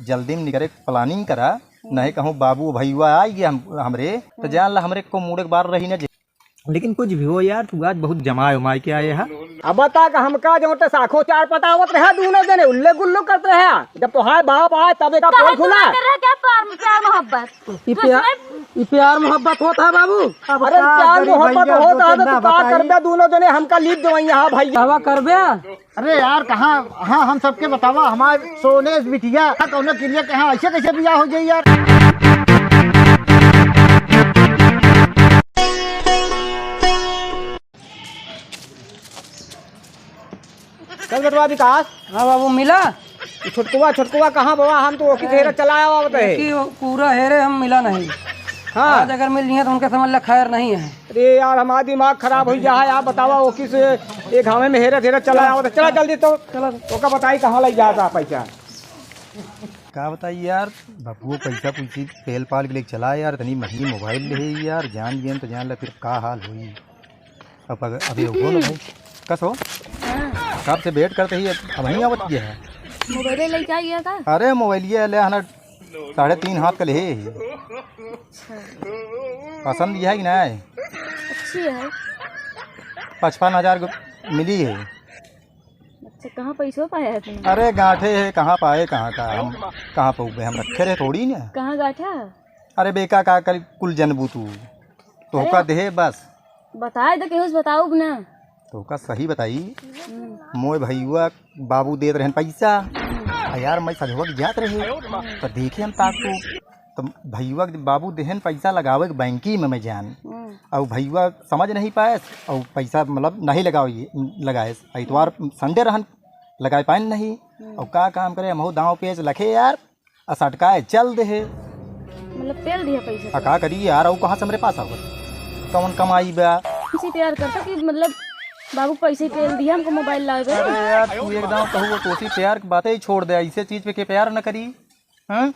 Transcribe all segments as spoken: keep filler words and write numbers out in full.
जल्दी में निकरे के planning करा, नहीं कहूँ बाबू भैया आइ गए हम, हमरे, तो जान ला हमरे को मूड़े के बार रही ना जे। लेकिन कुछ भी हो यार, तू आज बहुत जमाए उमाए के आए है। अब बता कि हमका जो ते साखो चार पटावत रहे, दूनो जने उल्ले गुल्लो करत रहे। जब तोहार बाप आए तब एका पोल खुला। कर रहा क्या प्यार, प्यार मोहब्बत? ई प्यार, ई प्यार मोहब्बत होत है बाबू। अरे प्यार मोहब्बत होत है तो तू का करबे, दूनो जने हमका लीप देवइया, हाँ भैया। कहवा करबे? अरे यार, कहाँ, हाँ, हम सबके बतावा, हमार सोनेस बिटिया, कौनो किलिया के यहाँ ऐसे कैसे बियाह हो जाई यार? चल बेटवा विकास। हाँ बाबू, मिला? ई छोटकुआ, छोटकुआ कहाँ बवा? हम तो ओकी हेरे चला आवत है। ओकी पूरा हेरे हम मिला नहीं। हाँ। आज अगर मिल जाए तो उनके समझ ला खैर नहीं है। अरे यार, हमारा दिमाग खराब हो गया है। आप बतावा, ओकी से एक घामे में हेरे हेरे चला आवत है। चला जल्दी तो। चला। ओका बताई कहाँ लग जाता पैसा। का बताई यार, बबुओ पैसा पूछी, पेल पाल के लेके चला यार, इतनी महंगी मोबाइल ले यार, जान गए तो जान ला फिर का हाल होई। अब अगर, अभी हो ना भाई, कस हो? हाँ। कब से wait करते ही अब वहीं आवत गया है। मोबाइल लेके आ गया का? अरे मोबाइलिया ले आना, साढ़े तीन हाथ का ले ही। अच्छा। पसंद यह है कि नहीं? अच्छी है। पचपन हजार को मिली है। अच्छा, कहाँ पैसो पाया है तुमने? अरे गांठे है, कहाँ पाए, कहाँ का, हम कहाँ पउबे, हम रखे रहे थोड़ी ना। कहाँ गांठा? अरे बेका का करी, कुल जनबू तू, तोहका अरे देहे बस। बताए तो केहू से बताउब ना। तोहका सही बताई, हम्म। मोए भैया बाबू देत रहन पैसा, हम्म। आ यार मैं सजवक जात रहे, हम्म। तो देखे हम ताक तो तो भैया के बाबू देहन पैसा लगावे के बैंकी में, मैं जान। हम्म। और भैया समझ नहीं पाएस और पैसा मतलब नहीं लगावे, लगाएस। इतवार Sunday रहन, लगाए पाएन नहीं। हम्म। और का काम करे, हमहू दांव पेच लखे यार, आ सटकाए चल देहे। मतलब पेल दिया पैसा आ तो। का करी यार, और कहाँ से हमरे पास आवत? कौन कमाई बा? इसी तैयार करता कि मतलब बाबू पैसे पेल दिया, हमको मोबाइल लावे। अरे यार, तू एकदम कहू तो उसी प्यार की बातें ही छोड़ दे, ऐसे चीज पे के प्यार न करी। हाँ?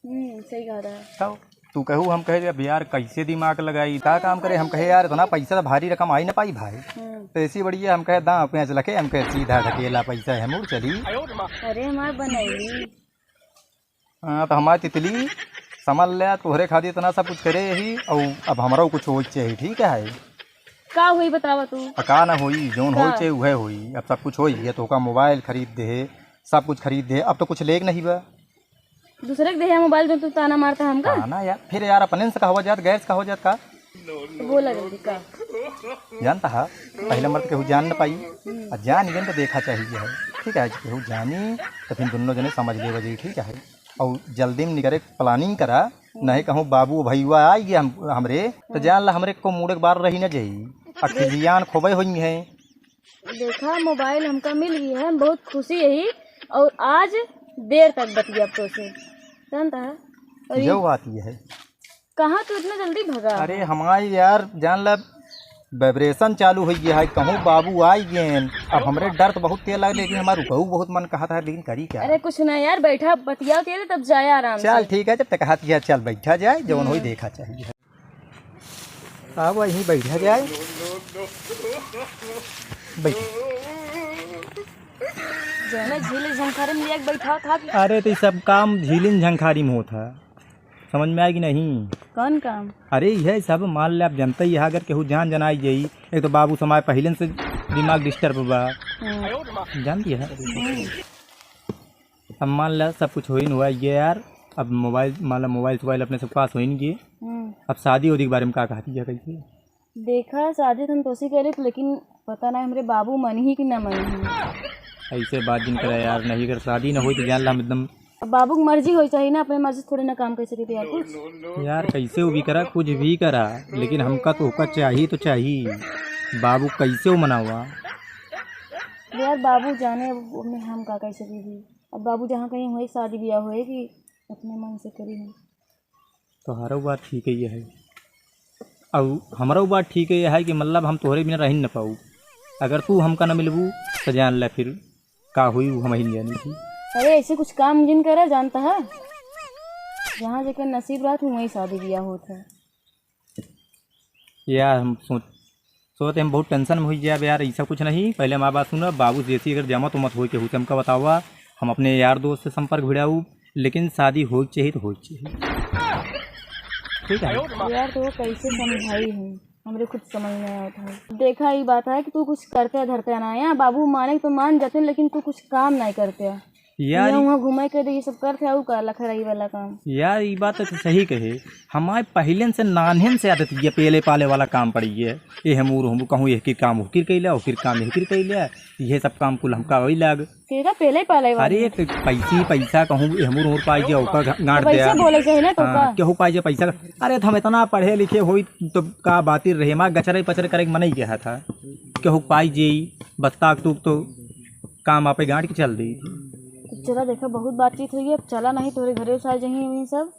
हम्म, सही कहा था। तब तू कहू, हम कहे, "अब यार, कैसे दिमाग लगाई, का काम करे?" हम कहे, "यार, इतना पैसा तो भारी रकम आई ना पाई भाई।" हम्म। तो ऐसी बढ़िया हम कहे, "दांव पेंच लखे," हम कहे, "सीधा ढकेला पैसा है, मुड़ चली।" अरे, हमार बनैली। हाँ, तो हमार तितली, समझ ले, तोहरे खातिर इतना सब कुछ करे ही, और अब हमरा कुछ हो चाहिए, ठीक है? का हुई बतावा तू? आ, का ना होई, जौन का? होई चाहिए, उहे होई। अब सब कुछ होई, ये तोहका मोबाइल खरीद दे, सब कुछ खरीद दे, अब तो कुछ लेके नहीं बा। दूसरे के देहे मोबाइल जो तू ताना मारता हमका? ताना यार, फिर यार अपने से कहवा जात, गैर से कहवा जात का? तो बोला जल्दी का? जानता है, पहले मर्द केहू जान न पाई, हम्म। आ जान गए तो देखा चाहिए है, ठीक है? केहू जानी तो फिर दोनों जने समझ ले वजह, ठीक है? और जल्दी में निकरे planning करा, हम्म। नहीं कहूँ बाबू भैया आई गए हम, हमरे, तो हम्म। जान ला हमरे को मूड़े के बार रही न जाई, आ खिसियान खोबे होई है। देखा, मोबाइल हमका मिल गई है, हम बहुत खुशी है और आज देर तक बतिया तो से, जानता है? और ये जो बात ये है। कहाँ तू इतना जल्दी भगा? अरे हमारी यार, जान ला, vibration चालू हो गया है, कहूँ बाबू आई गए। अब हमरे डर तो बहुत तेज लगे, लेकिन हमार रुकऊ बहुत मन कहत है, लेकिन करी क्या? अरे कुछ ना यार, बैठा बतिया के तब जाया आराम चल से। ठीक है, जब तक हाथ गया, चल बैठा जाए, जौन होई हम्म। देखा चाहिए। अब वहीं बैठा जाए, बैठ। जौने झील झंखारी में लेके बैठा था कि अरे तो ये सब काम झीलिन झंखारी में होता है, समझ में आए कि नहीं? कौन काम? अरे यह सब मान ले, आप जानते ही है, अगर केहू जान जनाई जाई, एक तो बाबू समाय पहले से दिमाग disturb बा, हम्म। जानती है? हम्म। अब मान ला सब कुछ होइन हुआ ये यार, अब मोबाइल, मान ला मोबाइल सोबाइल अपने सब पास होइन गए, हम्म। अब शादी उदी के बारे में का कहती है, कैसे? देखा, शादी तो हम तोसी करे थे, लेकिन पता ना हमरे बाबू मन ही कि ना मन ही। ऐसे बात जिन करा यार, नहीं अगर शादी ना होई तो जान ला हम एकदम अब बाबू की मर्जी होई चाहिए ना, अपने मर्जी से थोड़े ना काम कर सके थे यार कुछ। यार कैसे वो भी करा, कुछ भी करा, लेकिन हमका तो होका चाहिए तो चाहिए। बाबू कैसे वो मनावा? यार बाबू जाने अब में हम का कर सके थे। अब बाबू जहाँ कहीं हुए शादी ब्याह हुए कि अपने मन से करी हम। तोहरो बात ठीक ही है। अब हमरो बात ठीक ही है कि मतलब हम तोहरे बिना रह न पाऊ। अगर तू हमका न मिलबू तो जान ले फिर का हुई वो हम ही नहीं जानी थी। अरे ऐसे कुछ काम जिन करा जानता है, जहाँ जेकर नसीब रहत वहीं शादी ब्याह होत है। यार हम सोच, सोचते हम बहुत tension में हुई जाए यार, ऐसा कुछ नहीं। पहले हमारी बात सुना, बाबू से जैसी अगर जमा तो मत हो केहू से हमका बतावा, हम अपने यार दोस्त से संपर्क भिड़ाऊ, लेकिन शादी होइक चाहिए तो होइक चाहिए। ठीक है। यार, तो कैसे समझाई हूँ, हमरे खुद समझ नहीं आवत है। देखा, ई बात है कि तू कुछ करते धरते ना, या बाबू माने तो मान जाते, लेकिन तू कुछ काम नहीं करते। यार, ये वहाँ घूमे के, ये सब करते, आऊ का लखराई वाला काम। यार, ई बात तो सही कहे। हमारे पहिलेन से, नान्हेन से आदत ये पेले पाले वाला काम पड़ी है। ये हमूर, हम कहूँ, ये काम हुकिर कैला, हुकिर काम हुकिर कैला, ये सब काम कुल हमका वही लाग। केका पेले पाले वाला? अरे, तो पैसी पैसा कहूँ, ये हमूर, हमूर पाई जे, ओका गा-, गांठ तो पैसा दिया। बोले चाहिए ना, तो हाँ, का? केहू पाई जे पैसा। अरे, तो हम इतना पढ़े लिखे होई, तो का बाती रहे, हमार गचरे पचरे करे के मन ही कहा था। केहू पाई जे, बस ताक तूक तो काम आपे गांठ के चल दी। तो चला देखा, बहुत बातचीत हुई है, अब चला नहीं तोरे घरे से आ जाइए वहीं सब।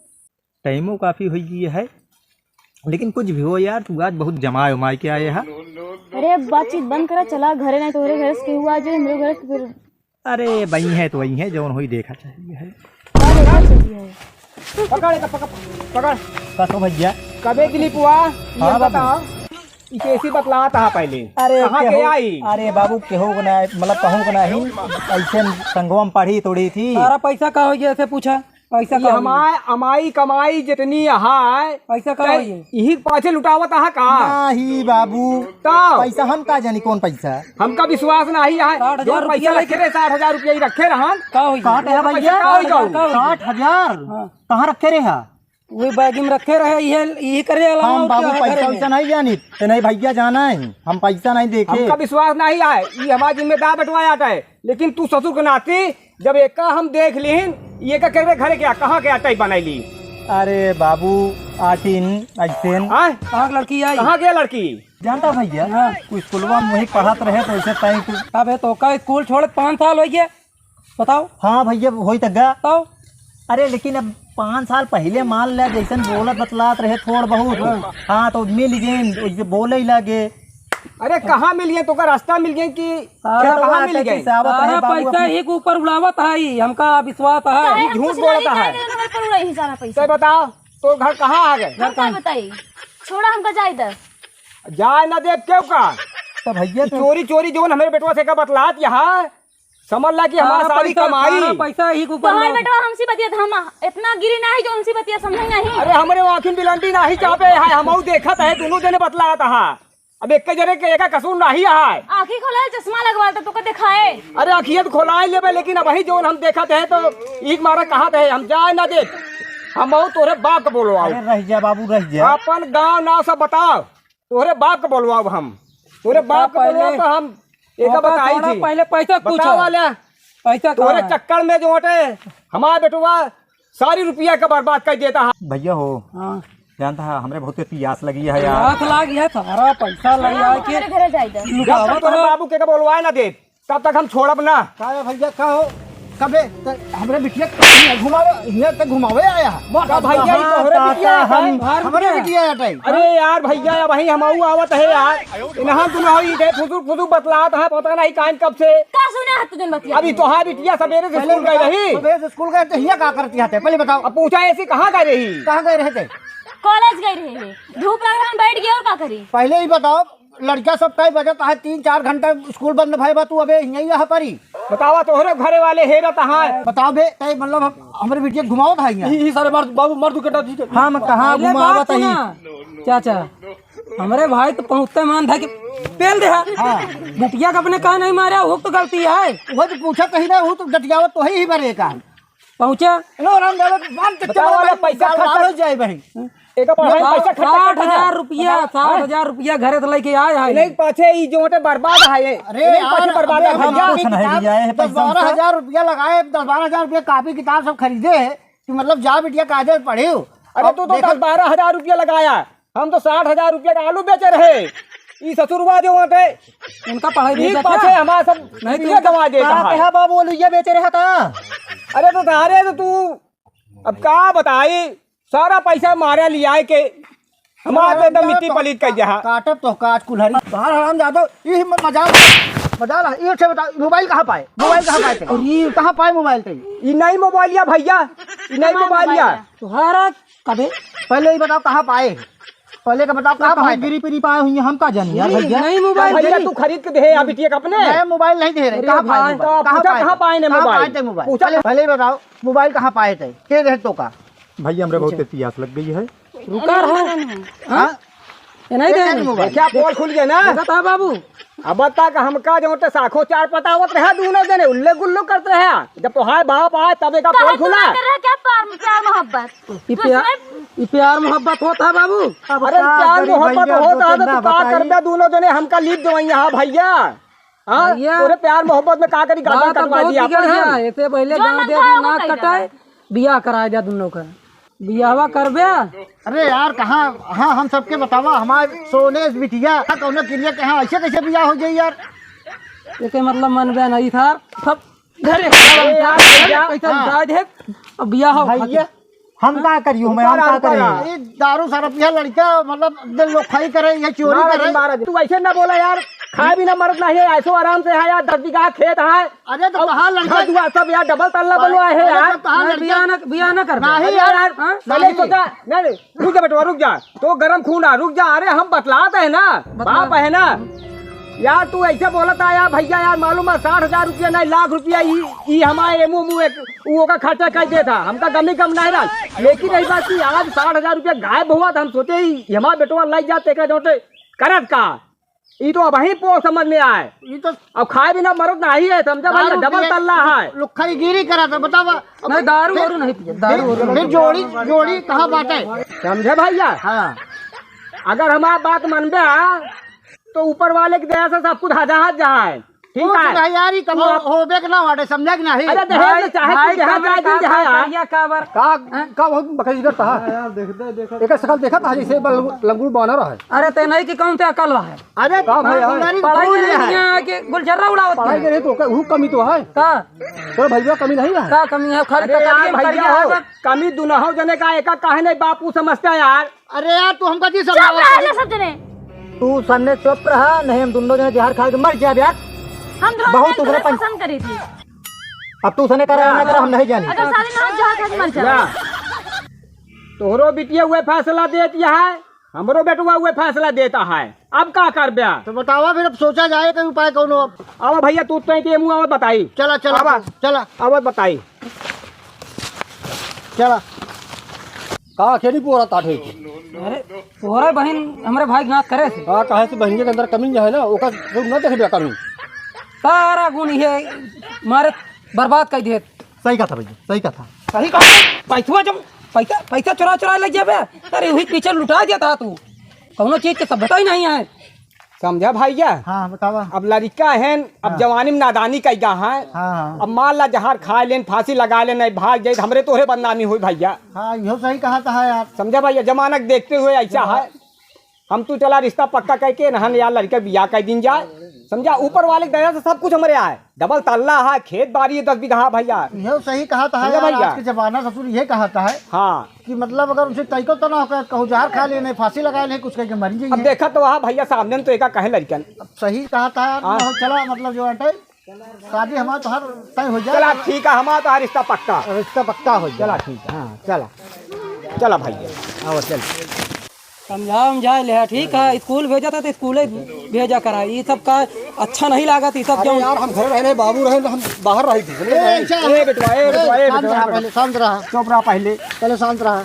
टाइमो काफी हो गई है, लेकिन कुछ भी हो यार, तू आज बहुत जमाए उमाए के आए है। अरे अब बातचीत बंद करा, चला घरे, नहीं तो तोरे घर से केहू आ जाए, हमरे घर से फिर। अरे वही है तो वही है, जौन होई देखा चाहिए है। का देखा चाहिए है? पकड़, पकड़, पकड़। कसो भैया। कबे दिलीपुआ, ये हाँ बाबू। बताओ, ई कैसी बतलात हा पहले? अरे कहाँ के केहू, आई? अरे बाबू, केहू को ना, मतलब कहूँ को नहीं, ऐसे संगवा में पढ़ी तोड़ी थी। सारा पैसा का हो गया, ऐसे पूछा, पैसा ये का हो गया? हमार अमाई कमाई जितनी है, पैसा का तै हो गया? यही पाछे लुटावत हा का? नहीं बाबू, तो? पैसा हम का जानी कौन पैसा? हमका विश्वास नहीं है। साठ हजार जो पैसा रुपया रखे लेके रहे, साठ हजार रुपया ही रखे रहन। का हो गया? साठ है भैया? पैसा का हो गया? साठ हजार? हाँ। कहाँ रखे रहे हा? वही बैग में रखे रहे, ये, ये करे अलावा हम और बाबू क्या है पैसा घरे में? वैसा नहीं जानी, ते नहीं भैया जाना है, हम पैसा नहीं देखे। हमका विश्वास नहीं आए, ये हमार जिम्मेदार बंटवाया है, लेकिन तू ससुर के नाती जब एका हम देख लीन, ये का करे घरे क्या, कहाँ के आटा ही बनाई ली? अरे बाबू, आटिन, ऐसेन। आय? कहाँ की लड़की आई? कहाँ के लड़की? जानता भैया, हाँ। वो स्कूलवा में वही पढ़त रहे तो ऐसे तय तू। अबे तो का स्कूल छोड़े पाँच साल हो गया, बताओ। हाँ भैया, होई त गा। बताओ। अरे लेकिन अब पाँच साल पहिले मान ले, जैसन बोलत बतलात रहे थोड़ बहुत, हाँ। हाँ, तो मिल गए, वैसे बोले ही लागे। अरे कहाँ मिल गए, तोका रास्ता मिल गए कि सारा कहाँ बात मिल है गए? कि सावत सारा है बाबू पैसा अपने ही के ऊपर उड़ावत है, हमका विश्वास है। काहे हम झूठ कुछ बोलत नहीं है। काहे के ऊपर उड़ाई सारा पैसा? तो बताओ, तो घर कहाँ आ गए? घर हम का कहाँ? बताई? छोड़ा, हमका जाए दे। जाए ना देब, क्यों का? तो भैया ई तो चोरी चोरी जौन हमरे बेटवा से का बतलात यहाँ, समझ ला कि हमार सारा सारी पैसा, कमाई। सारा पैसा ही के ऊपर तोहार में। बेटवा हमसे बतियात, हम इतना गिरी नाही जो उनसे बतिया समझे नहीं। अरे हमरे आँखिन बिलंडी नाही चापे है, हमहू देखत है, दोनों जने बतलात है। अब एक जने के एका कसूर नाही है। आँखी खोला, चश्मा लगवा तो तोके दिखाए। अरे आँखिया तो खोलाए लेबे, लेकिन अबही जौन हम देखत है तो एक मारा कहत है, हम जाए ना देब। हमहू तोरे बाप के बोलवाओ। अरे रह जा बाबू, रह जा। अपन गाँव नाव सब बताओ। तोहरे बाप के बोलवाओ हम, तोहरे बाप के पहले बोलवाओ तो हम एका मौका बताई छोड़ा, थी। पहले पैसा पूछो। बताओ वाला, पैसा तोहरे कहाँ है? चक्कर में जो हटे, हमारा बेटवा सारी रुपया का बर्बाद कर देता है। भैया हो, हाँ। जानता है, हमरे बहुत पियास लगी है यार। हाथ लाग गया, सारा पैसा लग गया के हमारे घरे जाए दे। जब तक तोहरे बाबू के का बोलवाए ना दे, तब तक हम छोड़ब ना। का है भैया, का हो? कबे त हमरे बिटिया के घुमावे, हियां तक घुमावे आया। का भैया, ई तोहरे बिटिया है? हम, हमरे बिटिया है। अरे यार भैया, अबही हमहू आवत है यार। इन्हां तू ना हो, ई दे फुसुर फुसुर बतलात है, पता नहीं कान कब से। का सुने है तू जन बतिया? अभी तोहार बिटिया सबेरे से स्कूल गई रही। सबेरे से स्कूल गए तो हियां का करती है? पहले बताओ। अब पूछा ऐसी कहाँ गए रही? कहाँ गए रहे थे? कॉलेज गए रहे हैं। धूप लग रहा है, बैठ गए और का करी? पहले ही बताओ। लड़का सब कई बजे तो है, तीन चार घंटा स्कूल बंद भय बा, तू अबे यहीं यहाँ पर ही। बतावा, तोहरे घरे वाले हेरत हैं। बताओ बे, तय मतलब हम, हमरे बिटिया घुमावत है यहाँ। ई, ई सारे मार, बाबू मार दू कटा दीजिए। हाँ, मैं कहाँ पहले घुमावत बात है? सुना, चाचा, हमरे भाई तो पहुँचते मान था कि पेल दे। हाँ। बिटिया के अपने कहा नहीं मारे, वो तो गलती है। वो तो पूछा कहीं ना, वो तो डटियावत तो है ही बरे का। पहुँचे? लो राम लाल, मान के बताओ चलो वाला भाई, पैसा लाल, खर्चा लाल हो जाए भाई। एका पढ़ाई में पैसा खर्चा करना है। साठ हजार रुपया, बताओ, साठ हजार रुपया घरे से लेके आए हैं। नहीं, पाछे ई जो होते बर्बाद है ये। अरे नहीं, पाछे यार, बर्बाद है अबे हम भैया। कुछ नहीं दिया है पैसा दस बारह हजार रुपया लगाए, दस बारह हजार रुपया कॉपी किताब सब खरीदे है कि मतलब जा बिटिया कायदे से पढ़े हो। अरे अब तू तो देखो दस बारह हजार रुपया लगाया, हम तो साठ हजार रुपया का आलू बेचे रहे। ई ससुरवा जो होते, उनका पढ़ाई ई नहीं पाछे जाता। हमारा सब नहीं तो ये उनका गवा देता कहाँ है। पे है बाबू, आलू ये बेचे रहे था? अरे तो तारे तो तू अब का बताई, सारा पैसा मारे लियाए के हमारे तो एकदम मिट्टी पलीत कर दिया। काटब तो काट कुल्हरी। बाहर हराम जादो, ई हिम्मत मजाल, मजाल है। ई अच्छा बता, मोबाइल कहाँ पाए? मोबाइल कहाँ पाए थे? और ई कहाँ पाए मोबाइल थे? ई नहीं मोबाइल या भैया, ई नहीं मोबाइल या। तुम्हारा कबे? पहले ही बताओ कहाँ पाए? पहले का बताओ, कहाँ पाए थे? गिरी पिरी पाए हुई हैं, हम का जानी यार भैया। नहीं, मोबाइल भैया, गिरी। तू खरीद के दे आ बिटिया का अपने? मैं मोबाइल नहीं दे रहे, अरे कहाँ पाए भाई। मोबाइल? तो पूछा, कहाँ पाए थे मोबाइल? पाए थे मोबाइल? पूछा। पहले, पहले बताओ, मोबाइल कहाँ पाए थे? के रहे तो का? भैया, हमरे बहुत तेज पियास लग गई है। रुका रहा। हाँ? हाँ? ये नहीं दे। मोबाइल। क्या पोल खुल गया ना? देखा था बाबू। अब तक हमका जो ते साखो चार पतावत रहा, दूनो जने उल्ले गुल्लो करत रहा। जब तोहार बाप आए, तब एका पोल खुला। कर रहा क्या प्यार, प्यार मोहब्बत? ई प्यार, ई प्यार मोहब्बत होत है बाबू। अरे, प्यार मोहब्बत होत है तो तू का करबे? दूनो जने हमका लीप देवइया, हाँ भैया। हाँ? भैया, तोरे प्यार मोहब्बत में का करी, गर्दन कटवा दी आपन हम। ऐसे पहले गाँव दे ना कटाए, बियाह कराए जा दूनो का। बियाहवा करबे? अरे यार, कहाँ, हाँ, हम सबके बतावा, हमार सोने से बिटिया, कौनो किरिया के, हाँ, ऐसे कैसे बियाह हो जाई यार? एके मतलब मनबे नहीं था, सब घरे अरे यार, भैया। पैसा लुटा दे, अब बियाह हो भैया, हम का करियो, हम का करियो? ई दारू शराब पिया लड़का, मतलब, दिल लोफाई करे, ये चोरी करे। तू ऐसे ना बोला यार, खाए भी ना मरत ना है, ऐसो आराम से है यार, दस बीघा खेत है। अरे तो कहाँ लड़का? घर दुआर सब यार, डबल तल्ला बनवा है यार। बियाह ना, बियाह ना कर। नहीं यार, हाँ? पहले सोचा, नहीं, नहीं, रुक जा बेटवा, रुक जा। तो गरम खून आ, रुक जा। अरे हम बतलात है ना, बाप है ना। यार तू ऐसे बोलत है यार भैया, यार मालूम है साठ हजार रुपया नहीं, लाख रुपया ई, ई हमारे एमू मू एक, ऊ ओका खर्चा कर देता, हमका गमी कम नहीं रहा। लेकिन यही बात कि आज साठ हजार रुपया गायब हुआ तो हम सोचे ही हमारा बेटवा लग जाते का जोटे करत का। ई तो अब ही पो समझ में आए। ई तो अब खाए बिना मरत नहीं है, समझा भैया, दारू डबल पिए, तल्ला है। लुक्खा ही गिरी करा था, बतावा। नहीं, दारू वारू नहीं पिए, दारू वारू फिर नहीं। जोड़ी, जोड़ी कहाँ बाटे? समझे भैया? हाँ। अगर हमार बात मनबे, तो ऊपर वाले की दया से सब कुछ हजाहत जहाँ है। ठीक है। नहीं यार, ई कब होबे के ना बाटे, समझे कि नहीं? अरे दहेज में चाहे तू जहाँ जाए, तू जहाँ यार। का, का बहुत बकरी करता है? यार, देख दे, देख। एकर शकल देखत है जैसे बल-, लंगूर बानर है। अरे ते नहीं कि कौन ते अकल है? अरे का भाई है? पढ़ाई करे है। यहाँ के गुलछर्रा उड़ावत पढ़ाई करे तो का, ऊ कमी तो है। का? तोरे भैया कमी नहीं है? का कमी है? खाली अरे यार भैया हो, कमी दुनहो जने का, एका काहे नहीं बापू समझता यार? अरे यार, तू हमका जी समझावा। चुप रहा सब जने। तू सन्ने चुप रहा, नहीं हम दुनों जने जहर खा के मर जाब यार। हम दोनों बहुत जने तुझे पसंद करी थी। अब तू सने करा ना करा, हम नहीं जानी। अगर शादी ना हो, जहर खा के मर जाब। तोहरो बिटिया हुए फैसला देत है, हमरो बेटवा हुए फैसला देता है, अब का करब्या? तो बतावा फिर, अब सोचा जाए कोई उपाय कौनो अब। आवा भैया, तू तो के मुँह आवत बताई। चला, चला, आवा। चला। आवत बताई। चला। का अकेली पोरा ताटे? अरे, तोहरे बहिन हमरे भाई के नाश करे से। हाँ, काहे से बहिनिया के अंदर कमी है ना, ओकर तू ना देखब्या कमी। सारा गुण ये मारे बर्बाद कर दिए। सही कहा था भैया, सही कहा था। सही कहा। पैसवा जब पैसा, पैसा चुरा चुरा ले जाबे, अरे वही पीछे लुटा देता तू। कौनो चीज के सभ्यता ही नहीं है। समझा भैया? हाँ, बतावा। अब लड़का है, अब हाँ। जवानी में नादानी कई गा है। हाँ, हाँ। अब मान ला जहर खा लेन, फांसी लगा लेन, नहीं भाग जाए, हमरे तोहरे बदनामी हुई भैया। हाँ, यो सही कहा था यार। समझा भैया, जमाना के देखते हुए ऐसा हाँ। है। हम तू चला रिश्ता पक्का करके नहन यार लड़के बियाह कर दिन जाए, समझा? ऊपर वाले की दया से सब कुछ हमरे आए, डबल तल्ला है, खेत बाड़ी है दस बीघा भैया। ये सही कहा था समझा यार, भैया? आज के जमाना ससुर ये कहा था है हाँ। कि मतलब अगर उनसे तैको तो ना होकर कहूँ जहर खा ले, नहीं फांसी लगा ले, कुछ करके मर अब जाइए। देखा तो वहाँ भैया सामने तो एका कहे लड़कन। अब सही कहा था यार, हाँ। चला मतलब जो है शादी हमारा तो हर तय हो जाए। चला ठीक है, हमारा तो हर रिश्ता पक्का। रिश्ता पक्का हो जाए। चला ठीक है। हाँ, चला। चला भैया, आओ चल। समझा, समझा ले, ठीक है, स्कूल भेजा था तो स्कूले भेजा करा, ये सब का अच्छा नहीं लागत, ये सब अरे क्यों? यार, हम घर रहने, बाबू रहे, हम बाहर रही थी, समझे? ए, अच्छा, ए, बेटवा, ए, ए, बेटवा, ए, शांत बेटवा, रहा, ए, पहले शांत रहा। चुप रहा पहले। पहले शांत रहा।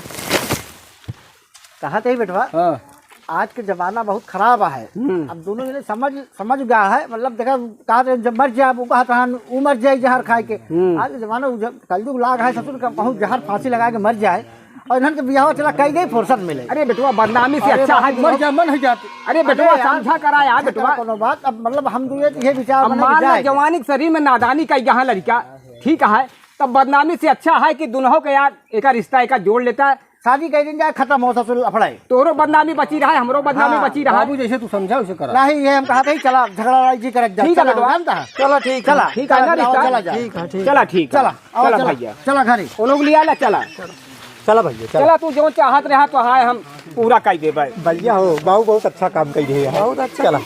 कहाँ थे बेटवा? हाँ। आज के जमाना बहुत खराब है। हम्म। अब दोनों जने समझ, समझ गया है, मतलब, देखा, कहा थे, जब मर जाए, वो कहा था, वो मर जाए जहर खाए के। हम्म। आज के जमाना, वो जब कलयुग लाग है, ससुर का बहुत जहर फांसी लगा के मर जाए, और इन्हन के बियाह चला कई गई फुर्सत मिले। अरे बेटवा, बदनामी से अरे अच्छा बाबू, है मर जो जा, मन है जात। अरे बेटवा, अरे यार, समझा करा यार अच्छा बेटवा। करा कोनो बात। अब मतलब हम दुए ये विचार अब बने मान ला विचार। जवानी के शरीर में नादानी का यहाँ लड़का, ठीक है, तब बदनामी से अच्छा है कि दुनहो के यार एका रिश्ता एका जोड़ लेता है। शादी कई दिन जाए खत्म हो ससुर लफड़ाई। तोरो बदनामी बची रहा है, हमरो बदनामी हाँ। बची रहा है। बाबू जैसे तू समझा उसे करा। नहीं, ये हम कहा था ही चला झगड़ा लड़ाई जी करत जा। ठीक है चला, बेटवा। जानता है? चलो ठीक है। चला, ठीक है, चला, ना रिश्ता? चला जा। ठीक है, ठीक। चला ठीक है। चला। आओ, चला चला, भैया। चला घरे। उन लोग लिया ला, चला। चला भैया, चला। चला, तू जो चाहत रहा तो हाय हम पूरा कर देबे। भैया हो, बाबू बहुत अच्छा काम कर रहे हैं। बहुत अच्छा। चला।